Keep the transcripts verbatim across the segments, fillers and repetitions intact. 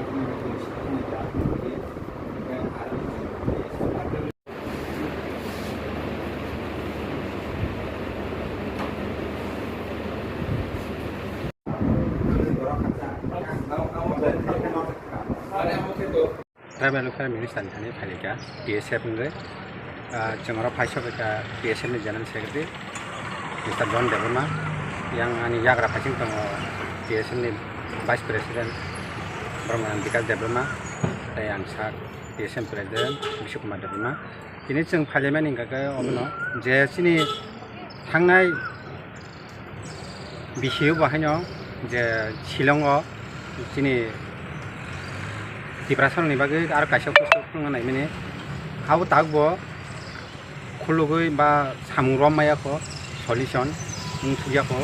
Tribal Welfare Minister ni thani phaikha T S F wngwi. Ah, chwng oro phai sokha T S F ni General Secretary Mister John Debbarma, yang ani yagra phaising tongo T S F ni Vice President Brahmanand Bikash Debbarma, tei ang sak T S F President Bishnu Kumar Debbarma. Tini chwng phailaimani hwnkha khe obono je chini thangnai bisi bo haino je Shillong o chini Tiprasa rokni bagwi aro kaisa kusu phunukna naimani, abo tak bo khulugwi ba samung rom maya kho, solution wng thukya kho.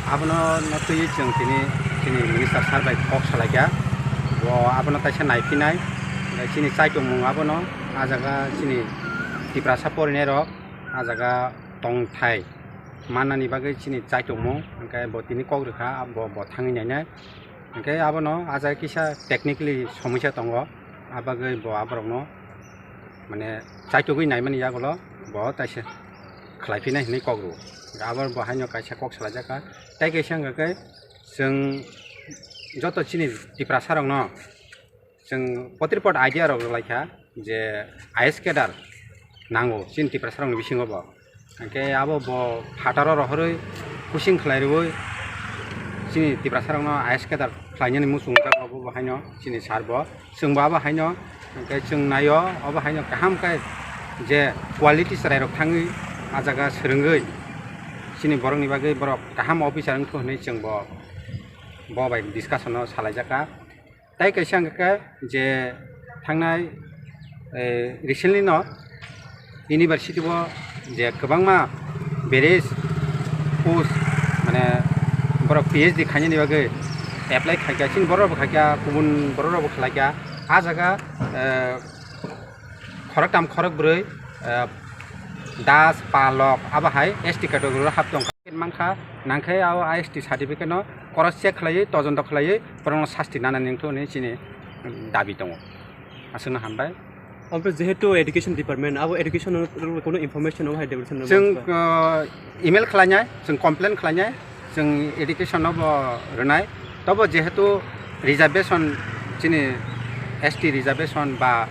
Abono no twiwi chwng tini chini minister sir bai kok salaikha, bo abono kaisa naiphinai, chini chaitongmung abono ah jaga chini Tiprasa porinai rok ah jaga tongthai mannani bagwi chini chaitokmung, hwnkhe bo tini kok rwkha, bo, bo thangwi nainai. Hwnkhe abono ah jaga kisa technically somosya tongo, ah bagwi bo aborokno mane chaitogwi naimani yagulo bo taisa khlai phinai hinwi kok rwo. Abo bo haino kaisa kok salaijakha, tei kaisa hwnkha khe chwng joto chini Tiprasa rokno chwng potripot idea rok rwlaikha je I S cadre nango chini Tiprasa rokni bisingo bo. Hwnkhe abo bo phataro rohorwi kusing khlai rwui chini Tiprasa rokno I S cadre khlainani muchungjak obo bo haino chini sir bo. Chwng bo abo haino hwnkhe chwng naio obo haino kaham khe je quality chwrai rok thangwi ah jaga swrwngwi chini borokni bagwi borok kaham officer wngthu hinwi chwng bo, bo bai discussion o salaijakha. Tei kaisa hwnkha khe je thangnai, eh, recently no university o je kwbangma various post mane borok P H D khainani bagwi apply khaikha, chini borok bo khaikha, kubun borok rok bo khlaikha. Ah jaga, eh, khoroktham khorokbrwi, eh, das, palok, abo hai S T category o hap tongkha. Mankha, nangkhe abo I S T certificate no cross check khlaiwi, todonto khlaiwi, borokno sasti nanani wngkha hwnwi chini dabi tongo. Aswkno hambai. Omo jehetu education department, abo education no kono information no hai development no chwng, mankha. Uh, email khlainai, chwng complain khlainai, chwng education no bo rwnai. Tobo jehetu reservation chini S T reservation ba,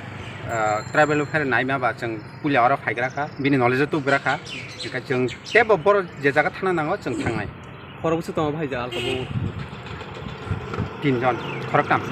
uh, tribal welfare naima ba chwng puila oro phaigra kha, bini knowledge o tubgra kha, hwnkhe chwng teibo borok je jaga thangna nango chwng thangnai. Khorokbwswk tongo bahai je alkabo? Tinjon, khoroktham.